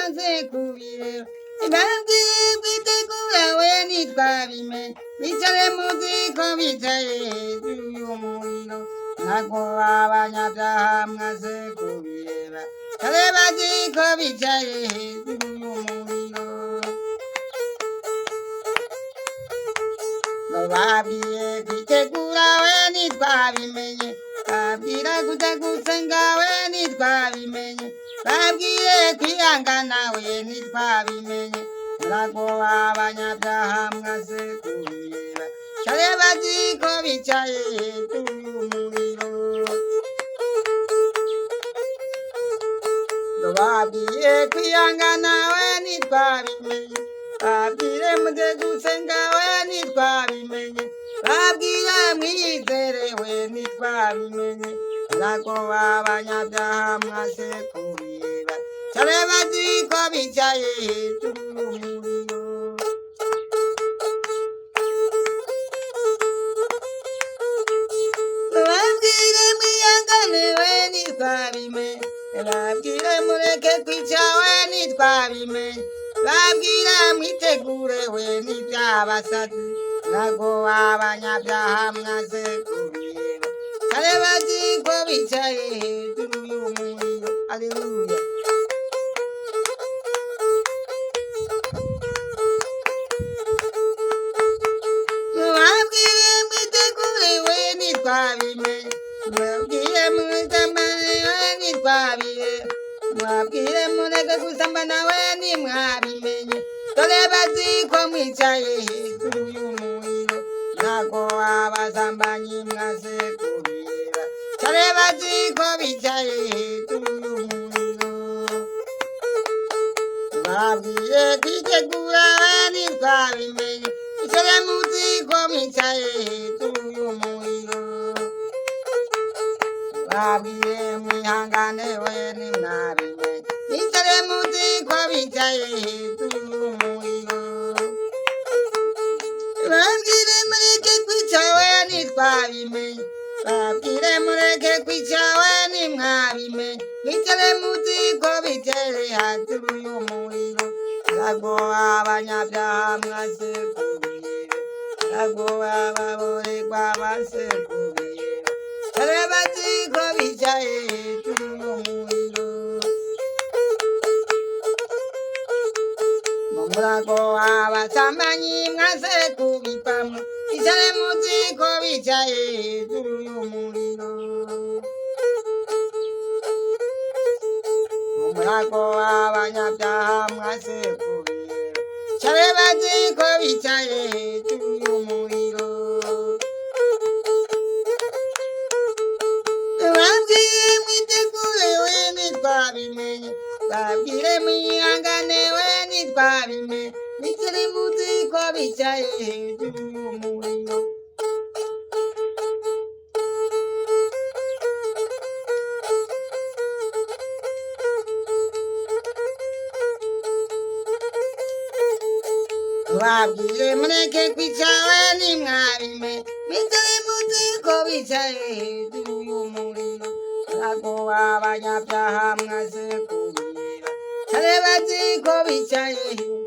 mwaze kubireba. Babwiye kwitegura we ntitwabimenye, bicare muzi ko bicaye hejuru y'umuriro. Ntabwo abanyabyaha mwaze kubireba, kare bazi ko bicaye hejuru y'umuriro. Ngo babwiye kwitegura we ntitwabimenye, babwira kuja gusenga we ntitwabimenye, babwiye kwihangana we ntitwabimenye. Ntabwo abanyabyaha mwaze kubireba, kare bazi ko bicaye hejuru y'umuriro. Ngo babwiye kwihangana we ntitwabimenye, babwire muje gusenga we ntitwabimenye, babwire mwizere we ntitwabimenye. Ntabwo abanyabyaha mwaze kubireba, kare bazi ko bicaye hejuru y'umuriro. Babwire mwihangane we ntitwabimenye, babwire mureke kwica we ntitwabimenye, babwire mwitegure we n'ibyabasazi. Ntabwo abanyabyaha mwaze kubireba, kare bazi ko bicaye hejuru y'umuriro. Aleluya. Babwire mwitegure we ntitwabimenye, babwire mwitamane we ntitwabireba, mwabwire mureke gusambana we ntimwabimenye. Dore bazi ko mwicaye hejuru y'umuriro. Ntabwo abasambanyi mwaze kubireba, dore bazi ko bicaye hejuru y'umuriro. Babwiye kwitegura we ntitwabimenye, icare muzi ko mwicaye hejuru y'umuriro. Babwiye mwihangane we ntimwabimenye, icare muzi ko bicaye hejuru y'umuriro. Babwire mureke kwica we ntitwabimenye, babwire mureke kwica we ntimwabimenye, bicare muzi ko bicaye hejuru y'umuriro. Ntabwo abanyabyaha mwaze kubireba, ntabwo ababorerwa baze kubireba, dore bazi ko bicaye hejuru y'umuriro. Mu murago abasambanyi mwaze kubipamo, icare muzi ko bicaye hejuru y'umuriro. Mu murago abanyabyaha mwaze kubireba, icare bazi ko bicaye hejuru y'umuriro. Babwiye mwitegure we ntitwabimenye, babwire mwihangane we ntitwabimenye, bicare muzi ko bicaye hejuru y'umuriro. Babwire mureke kwica we ntimwabimenye, bicare muzi ko bicaye hejuru y'umuriro. Ntabwo abanyabyaha mwaze kubireba, kare bazi ko bicaye hejuru